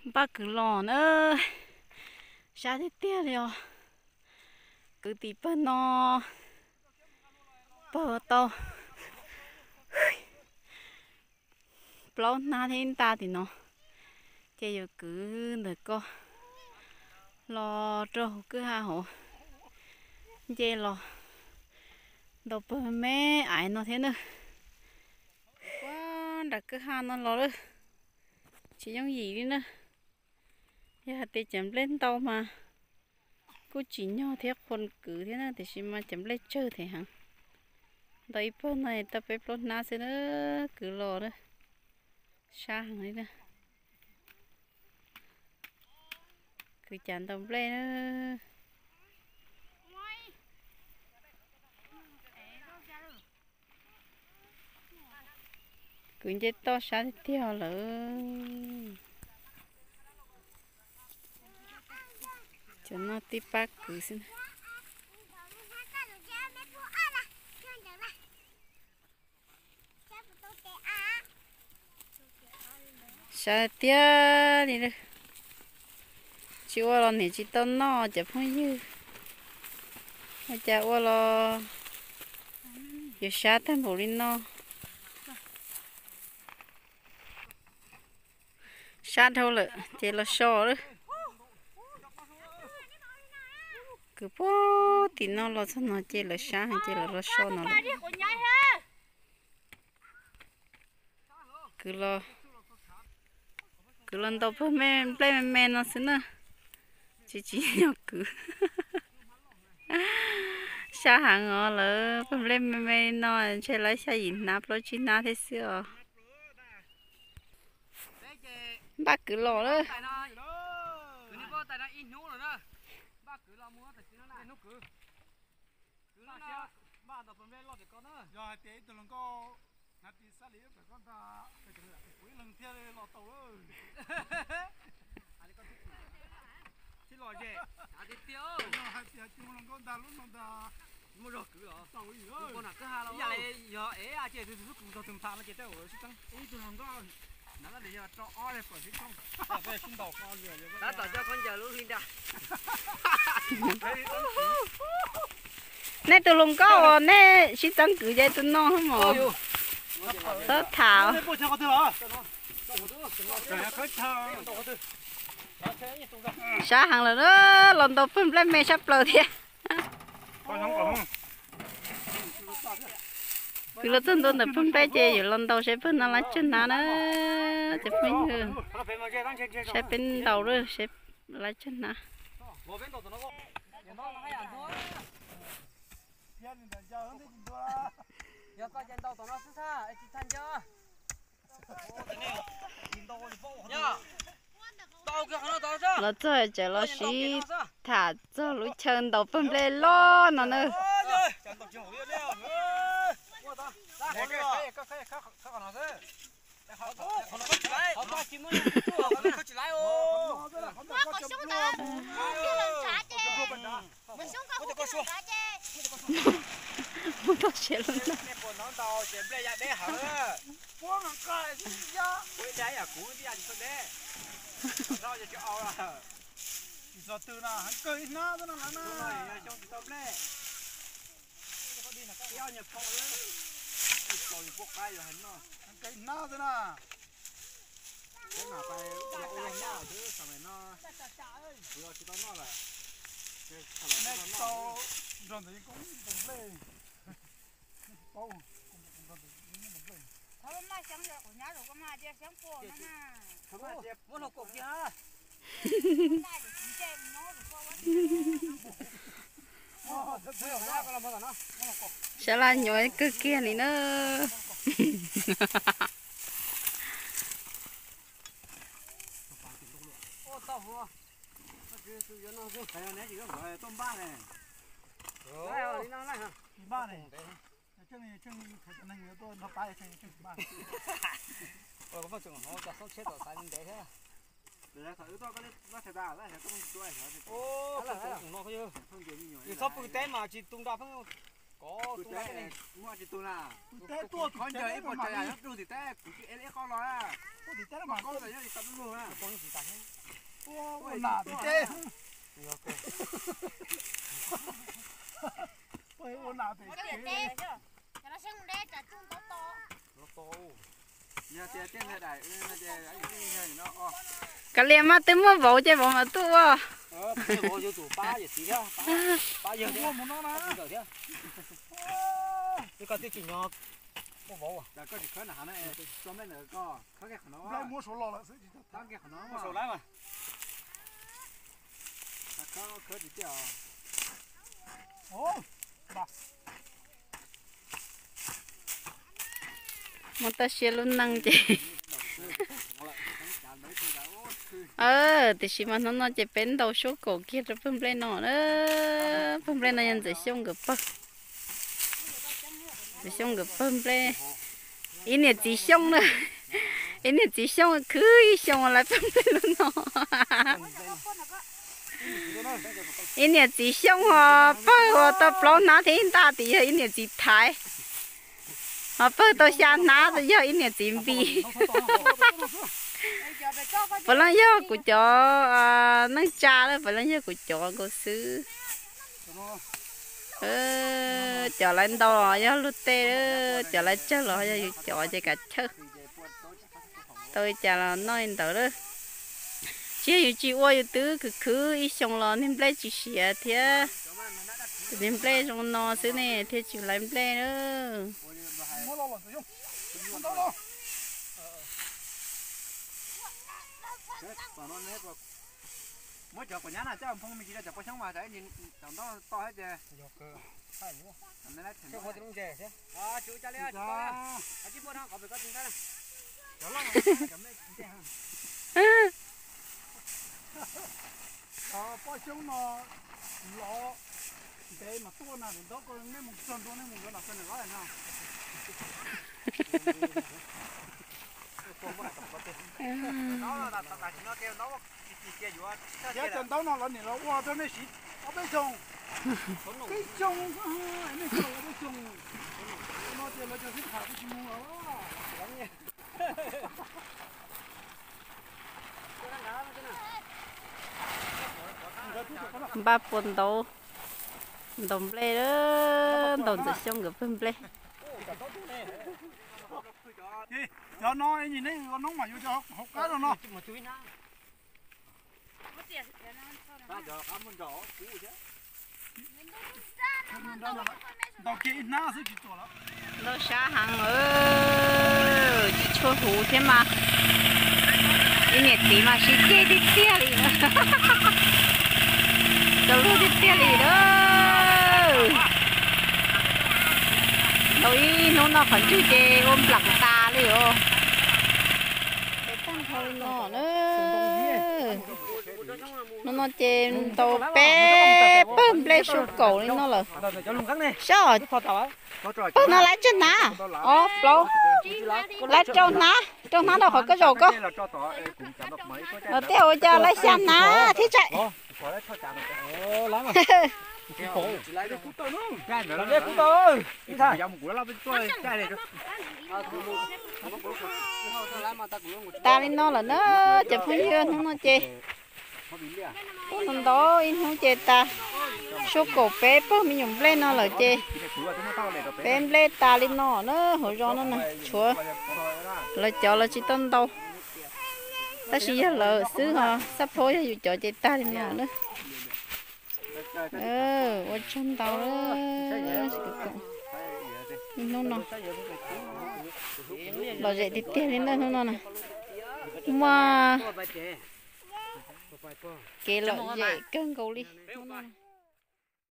Npaj kwv los na, sab tiag tiag li os. Kwv tim pawg no, pawg tau plaub hnab thiab ib nta tim no, ces yuav kwv ntawm ko los rau hauv kwj ha hauv, nce los ntaus pawg me me aiv no thiab na. Ua nram kwj ha no los lawm, tsis yooj yim li na. Yog hais tias cov nplej ntau mas kuj tsim nyog thiab qhuas kwv thiab na, tiam sis mas cov nplej tsawg thiab heev. Ntau ib pawg no tau peb plaub hnab xwb na, kwv los na, sab heev li na. Kwv cas ntau nplej na. Kwv nce toj sab tiag tiag lawm. Cov no tib pab kwv xwb. Sab tiag li lawm. Tsis ua los niam tsis tau noj cov phooj ywg. Ua cas ua los yuav sab tag npaum li no. Sab dhau lawm ces los so lawm. Kwv puag tim no los txog no ces lawv sab heev ces lawv los so no lawm. Kwv los, kwv los ntaus pawg me nplej me me no xwb na, tsis tsim nyog kwv. Sab heev os, lawv pawg nplej me me no ntshe lawv xya yim hnab plaub tsib hnab thiab xwb os. Npaj kwv los lawm. Yog hais tias ib tug hluas nkauj hnav tis xab li pem koj ntag, kuv ib leeg thiaj li los tau lawm. Yog hais tias coj hluas nkauj ntag lub no ntag, tau ib yam li yog es ces tus tus tus tus tham no ces tej zaum sib txeeb ib tug hluas nkauj. Tab tom coj khaub ncaws lub hli nra. Nej tus hluas nkauj uas nej sib txeeb kwv ces tus no mos. Txhob tham. Sab heev lawm, los ntaus pawg nplej me sab plaws thiab. Kwv los txog ntua ntawm pawg nplej ces yuav los ntaus saib pawg no laib tsawg hnab na. Ces phooj ywg, saib peb ntaus lawm saib laib tsawg hnab. Los txog tseem los sib tham txog lub chaw ntaus pawg nplej loj no na. Muab tau siav lub ntag. Sab laj nyuaj kawg kiag li na. Txhob pw teb mas tsis tu nra pheej. Tus teb muaj tsis tu na. Tus teb tuaj khov ncaws ib puas tsav yam nyob rau tim teb kuv tsis ev ib qho los na. Tuaj tim teb mas koj yog li tau lub lug na. Ua nas tim teb. Ua nas tim teb. Kav liam mas twb muaj vauv ces vauv mas tuaj ua. Muaj toj siab lub neej ces. Tiam sis mas hnub no ces peb ntaus suab kaum kiag rau pawg nplej no na. Pawg nplej no yog Ntxawm Xyooj nkawd pawg. Ntxawm Xyooj nkawd pawg nplej. Ib niam txiv Xyooj na. Ib niam txiv Xyooj khwv ib xyoo lawv pawg nplej lub no. Ib niam txiv Xyooj ho pawg ua tau plaub hnab thiab ib ntaj tim yog ib niam txiv Thaiv. Ho pawg tau xya hnab yog ib niam txiv Npis. Puav leej yog kuv cov neej tsa lawm, puav leej yog kuv cov nkaus xwb. Cov lawv ntaus los yog luag tej, cov lawv tsawg los yog yus cov ces kav chawj. Tau li cas los noj li ntawd lawm. Tsis yog yus tsis ua, yus twb khwv khwv ib xyoo los niag nplej tsis siav thiab. Niag nplej zoo no xwb ne thiaj tsis laiv nplej na. Muab cov quav nyab no coj nphoo me ntsis rau cov poj xyoob mas cov ntau to thiab ces. Cov poj xyoob no los ntev mas tuaj na, ntaub ko nej mus txog ntua nej mus yuav los txog nws los na. Cov ntaub no los nim los ua rau nej siv ob peb xyoo, peb xyoo, nej coj ua peb xyoo no ces lawv cov sib tham tsis mus los. Npaj puas ntaus, ntaus nplej, ntaus Ntxawm Xyooj nkawd pawg nplej. Cov no nim nej ua noob mas yuav cov hauv qab no no. Ntaus kiag ib hnab xwb tsis tuam lawm. Ntau sab heev, tsis tshua huv thiab mas. Ib niam txiv mas sib ceg tiag tiag li. Tau luag tiag tiag li lawm. Ntaus ib hnub no qhov ntswg ces ua nplam tas li os. Tag nrho li no na. Hnub no ces ntaus peb pawg nplej suab kaum li no lawm. Saib, pawg no lawv tsawg hnab? Ob plaub, lawv rau hnab, rau hnab rau qhov koj zaum koj. Tej ua cas lawv xya hnab thiab tsaim. Tas li no lawm na cov phooj ywg, hnub no ces ua ntau ib hnub ces tas. Suab kaum peb pawg me nyuam nplej no lawm ces peb nplej tas li no na, hauv zos no na tshuav lawv cov lawv tsis tau ntaus, tab sis yog lawv xwb ho xab phob yog yus cov ces tag li no na. Ua tsaug ntau. Hnub no lom zem tiag tiag li na, hnub no na muaj kev lom zem kawg nkaus li hnub no.